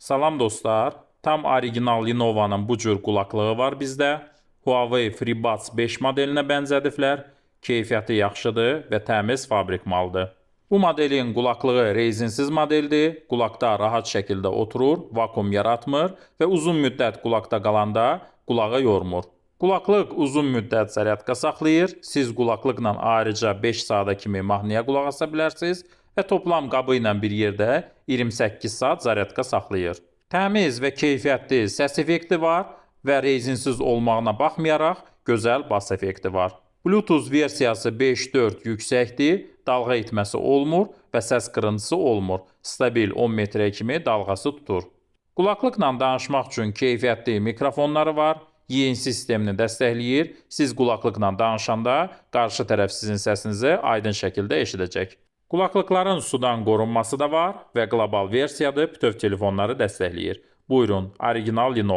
Salam dostlar. Tam original Lenovo-nun bu cür qulaqlığı var bizdə. Huawei FreeBuds 5 modelinə bənzədiblər. Keyfiyyəti yaxşıdır və təmiz fabrik malıdır. Bu modelin qulaqlığı rezinsiz modeldir. Qulaqda rahat şəkildə oturur, vakuum yaratmır və uzun müddət qulaqda qalanda qulağı yormur. Qulaqlıq uzun müddət zaryadka saxlayır. Siz qulaqlıqla ayrıca 5 saata kimi mahnıya qulaq asa bilərsiniz və toplam qabı ilə bir yerdə 28 saat zaryadka saxlayır. Təmiz və keyfiyyətli səs effekti var və rezinsiz olmağına baxmayaraq gözəl bas effekti var. Bluetooth versiyası 5.4 yüksəkdir, dalğa itməsi olmur və səs qırıntısı olmur. Stabil 10 metrə kimi dalğası tutur. Qulaqlıqla danışmaq üçün keyfiyyətli mikrofonları var. ENC sistemini dəstəkləyir. Siz qulaqlıqla danışanda qarşı tərəf sizin səsinizi aydın şəkildə eşidəcək. Qulaqlıqların sudan qorunması da var və qlobal versiyadır, bütöv telefonları dəstəkləyir. Buyurun, original Lenovo.